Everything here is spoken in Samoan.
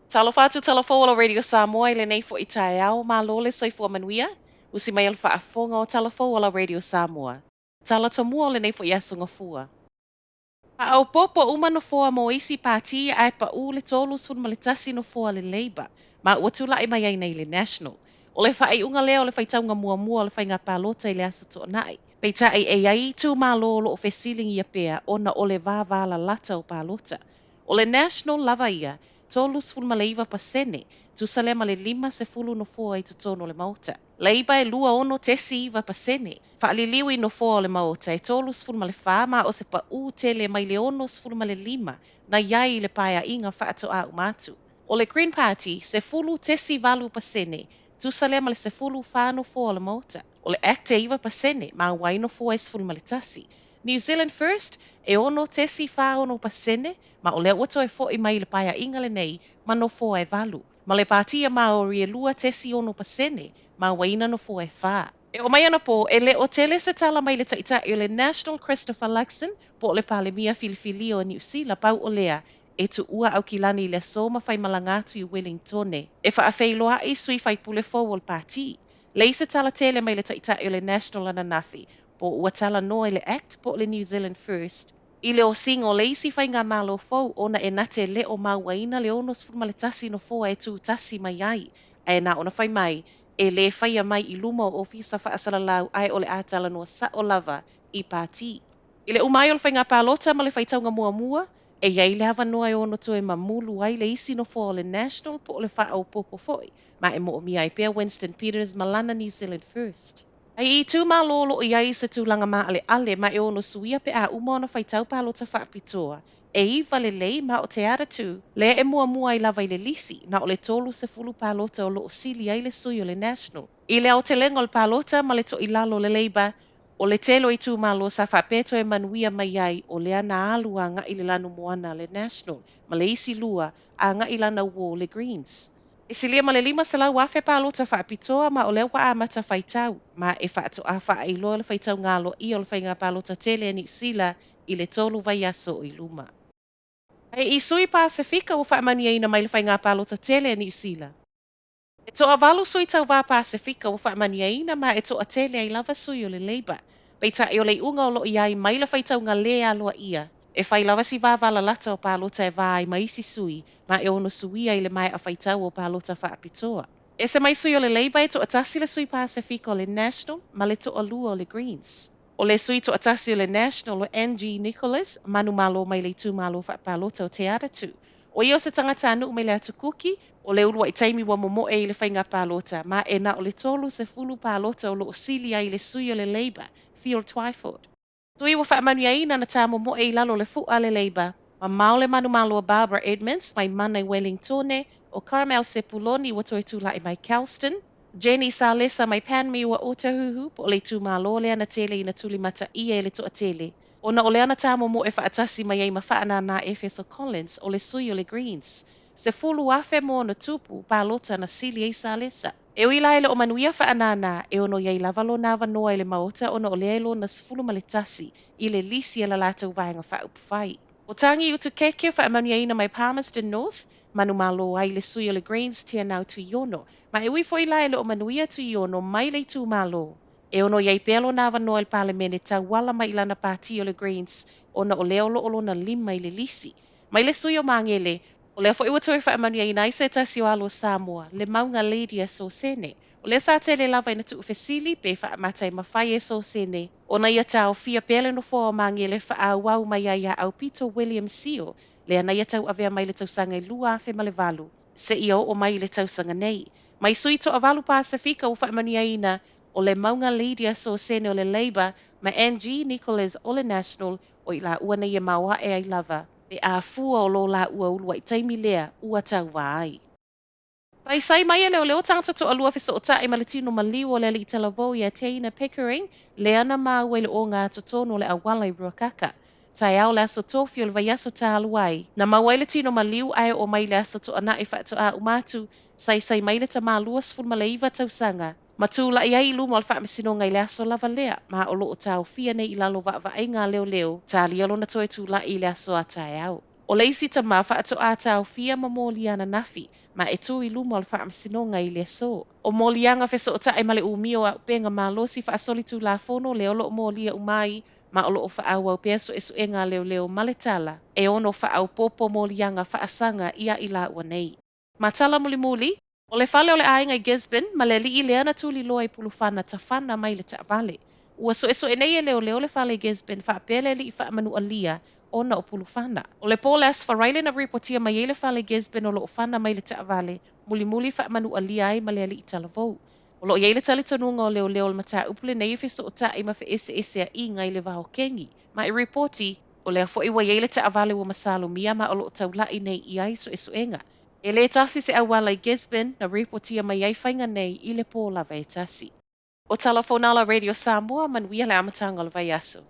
Talofa atu talofa ola Radio Samoa i lenei fo'i taeao, malo le soifua manuia, usi mai o le faafofoga o Talofa Ola Radio Samoa. Tala tomua o lenei fo'i aso Gafua. Faaopoopo uma nofoa mo isi pāti ae paʻū le 31 nofoa le Labour ma ua tula'i mai ai nei le National. O le faaiuga lea o le faitauga muamua o le faiga palota i le Aso Toonai. Peitai e i ai itumalo o lo o fesiligia pea ona o le vāvālalata o palota. O le National lava ia, 39%, tusa lea ma le 50 nofoa i totonu o le Maota. Labour e 26.9%, faaliliu i nofoa o le Maota e 34 ma o se paʻū tele mai le 65 na i ai i le paeaiga faatoa uma atu. O le Green Party, 10.8%, tusa lea ma le 14 nofoa o le Maota. O le ACT e 9%, maua ai nofoa e 11. New Zealand First, e 6.46%, ma o lea ua toe fo'i mai i le paeaiga lenei ma nofoa e 8. Ma le Pātia Māori e 2.6%, mauaina nofoa e 4. E oo mai anapo, e le o tele se tala mai le Taitai o le National Christopher Luxon po o le Palemia filifilia o Niu Sila, pau o lea, e tuua Aukilani i le aso ma faimalaga atu i Welingtone e faafeiloai sui faipule fou o le pāti. Leai se tala tele mai le Taitai o le National ananafi, po ua talanoa i le ACT po o le New Zealand First, i le osiga o le isi faigamalo fou ona e na te le o mauaina le 61 nofoa e tutasi mai ai, ae na ona fai mai, e lē faia mai i luma o ofisa faasalalau ae o le a talanoa sa'o lava i pāti. I le uma ai o le faiga palota ma le faitauga muamua, e i ai le avanoa e ono toe mamulu ai le isi nofoa o le National po o le faaopoopo foi, ma e moomia ai pea Winston Peters ma lana New Zealand First. Ai i itumalo o lo o i ai se tulaga maaleale ma e ono suia pe a uma ona faitau palota faapitoa, e 9 lelei ma o Te Atatū lea e muamua ai lava i le lisi, na o le 30 palota o lo o sili ai le sui o le National. I le aotelega o le palota ma le toilalo o le Labour, o le tele o itumalo sa faapea e toe manuia mai ai o lea na alu agai le lanumoana a le National ma le isi lua agai lana uō le Greens. E silia ma le 500,000 palota faapitoa ma o lea ua amata faitau, ma e faatoa faailoa le faitauga aloaia o le faiga palota tele a Niu Sila i le 3 vaiaso o i luma. Ae i sui Pasefika ua faamanuiaina mai le faiga palota tele a Niu Sila. E toavalu sui tauvā Pasefika ua faamanuiaina ma e toatele ai lava sui o le Labour. Peitai o le iuga o lo o i ai mai le faitauga lē aloaia, e fai lava si vāvālalata o palota e va ai ma isi sui ma e ono suia i le maea faitau o palota faapitoa. Ese mai sui o le Labour e toatasi le sui Pasefika o le National ma le toalua o le Greens. O le sui toatasi o le National o Angie Nicholas, manumalo mai le itumalo faapalota o Te Atatū. O ia o se tagatanuu mai le Atu Kuki, o le uluai taimi ua momoe i le faiga palota, ma e na o le 30 palota o lo o sili ai le sui o le Labour, Phil Twyford. Sui ua faamanuiaina na tāmomoe i lalo o le fu'a a le Labour, mamao le manumalo a Barbara Edmonds mai Mana i Wellingtone, o Carmel Sepuloni ua toe tula'i mai Kelston, Jenny Salesa mai Panmure Otahuhu po o le itumalo lea na tele ina tulimataia e le toatele, ona o lea na tāmomoe faatasi mai ai ma Faanana Efeso Collins o le sui o le Greens. 10,000 ma ona tupu palota na sili ai Salesa. E ui la e le o manuia Faanana, e ono i ai lava lona avanoa i le Maota ona o lea e lona 11 i le lisi a le latou Vaega Faaupufai. O Tangi Utukeke faamanuiaina mai Palmerston North, manumalo ai le sui o le Greens Teanau Tuiono, ma e ui foi la e le o manuia Tuiono mai le itumalo, e ono i ai pea lona avanoa i le Palemene tauala mai i lana pāti o le Greens ona o lea o lo o lona 5 i le lisi. Mai le sui o Magele, o lea foi ua toe faamanuiaina ai se tasi o alo o Samoa, le Mauga Lydia Sosene. O lea sa tele lava ina tuufesili pe faamata e mafai e Sosene ona ia taofia pea le nofoa o Magele faaauau mai ai ia Aupito William Sio, lea na ia tauavea mai le tausaga i 2008 seia oo mai i le tausaga nei. Mai sui toavalu Pasefika ua faamanuiaina, o le Mauga Lydia Sosene o le Labour ma Angie Nicholas o le National o i laua nei e maoae ai lava pe a fua o lo laua uluai taimi lea ua tauvā ai. Saisai mai e leoleo tagata toalua fesootai ma le tino maliu o le alii talavou ia Teina Pickering, lea na maua i le ogatotonu o le auala i Ruakaka. Taeao le aso Tofi o le vaiaso talu ai. Na maua ai le tino maliu ae oo mai i le aso Toonai faatoa uma atu, saisai mai le tamā 29 tausaga, ma tulai ai i luma o le faamasinoga i le aso lava lea, ma o lo o taofia nei i lalo o vaavaaiga a leoleo, talia lona toe tulai i le aso a taeao. O le isi tama faatoa taofia ma molia ananafi, ma e tu i luma o le faamasinoga i le aso. O moliaga fesootai ma le umia o auupega malosi faasolitulafono lea o lo o molia uma ai, ma o lo o faaauau pea suesuega a leoleo ma le tala e ono faaopoopo moliaga faasaga ia i laua nei. Ma tala mulimuli, o le fale o le aiga i Gisborne ma le alii lea na tuliloa i Pulufana tafana mai le taavale. Ua suesue nei e leoleo le fale i Gisborne faapea le alii faamanualia ona o Pulufana. O le po o le Aso Faraile na ripotia mai ai le fale i Gisborne o lo o fana mai le taavale, mulimuli faamanualia ai ma le alii talavou. O lo o i ai le talitonuga o leoleo o le mataupu lenei e fesootai ma feeseeseaiga i le va o Kengi. Ma e ripoti, o lea foi ua i ai le taavale ua masalomia ma o lo o taulai nei i ai suesuega. E le tasi se auala i Gisborne na ripotia mai ai faiga nei i le po lava e tasi. O Tala Fonala Radio Samoa, manuia le amataga o le vaiaso.